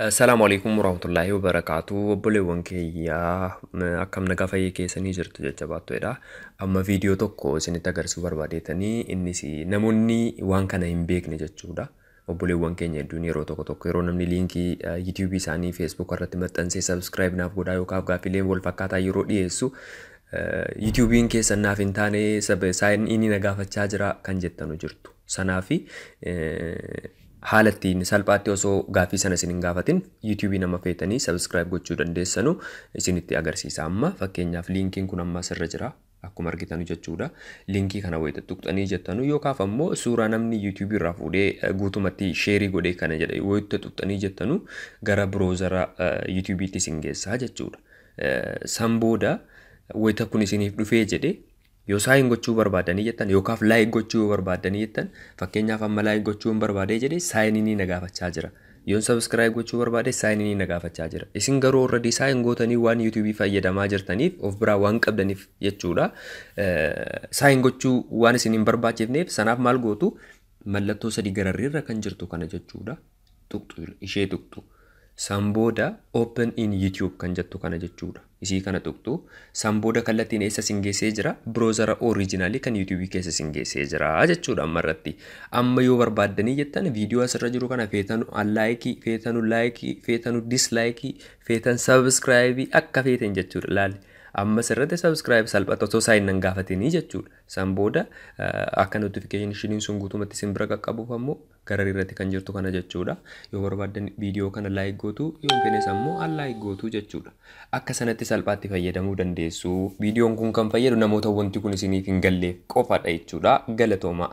Assalaamu alaikum warahmatullaahi wabarakaatu. Obboleewwan kiyyaa, akkam nagaa fayyee keessanii jirtu jajjabaattoodha. Amma viidiyoo tokko isinitti agarsiisuu barbaadeetanii, innis namoonni waan kana hin beekne jechuudha. Obboleewwan keenya hedduun yeroo tokko tokko yeroo namni liinkii YouTube isaanii Facebook irratti maxxansee subscribe naaf godhaa yookaan gaaffilee wal fakkaataa yeroo dhiyeessu, YouTube'n keessan naaf hin taane, sign in na gaafachaa jira kan jettanu jirtu. Sanaafi haala ittiin salphaatti osoo gaaffii sana isin hin gaafatin YouTube nama feetanii subscribe gochuu dandeessanu isinitti agarsiisa. Amma fakkeenyaaf liinkiin kun amma asirra jira. Akkuma argitanu jechuudha. Liinkii kana wayita tuqxanii jettanu yookaaf ammoo suuraa namni YouTube irraa fuudhee guutumatti share godhee kana jedhe wayita tuqxanii jettanu gara browser YouTube'tti isin geessaa jechuudha. San booda wayita kun isiniif dhufee jedhe, yoo sign gochuu barbaadanii jettan yookaaf like gochuu yoo barbaadanii jettan, fakkeenyaaf amma like gochuu hin barbaadee jedhe, sign in na gaafachaa jira. Yoon subscribe gochuu barbaade, sign in na gaafachaa jira. Isin garuu already sign gootanii waan YouTube fayyadamaa jirtaniif, of biraa waan qabdaniif jechuudha. Sign gochuu waan isin hin barbaachifneef, sanaaf maal gootu? Mallattoo sadii gararreerra kan jirtu kana jechuudha. Tuqxu, ishee tuqxu. San booda "open in YouTube" kan jettu kana jechuudha. Isii kana tuqxu. San booda kallattiin eessa isin geessee jira? Browser original kan YouTube keessa isin geessee jira jechuudha amma irratti. Amma yoo barbaaddanii jettan, viidiyoo asirra jiru kana feetanu unlike, feetanu like, feetanu dislike, feetan subscribe, akka feetan jechuudha. Laali. Amma asirratti subscribe salphata osoo sign nan gaafatinii jechuudha. San booda akka notification sun guutumatti isin bira qaqqabuuf ammoo gara irratti kan jirtu kana jechuudha. Yoo barbaaddan viidiyoo kana like gootu, yoo hin feenes ammoo unlike gootu jechuudha. Akka sanatti salphaatti fayyadamuu dandeessu. Viidiyoon kun kan fayyadu namoota wanti kun isiniif hin galleef qofadha jechuudha. Galatooma.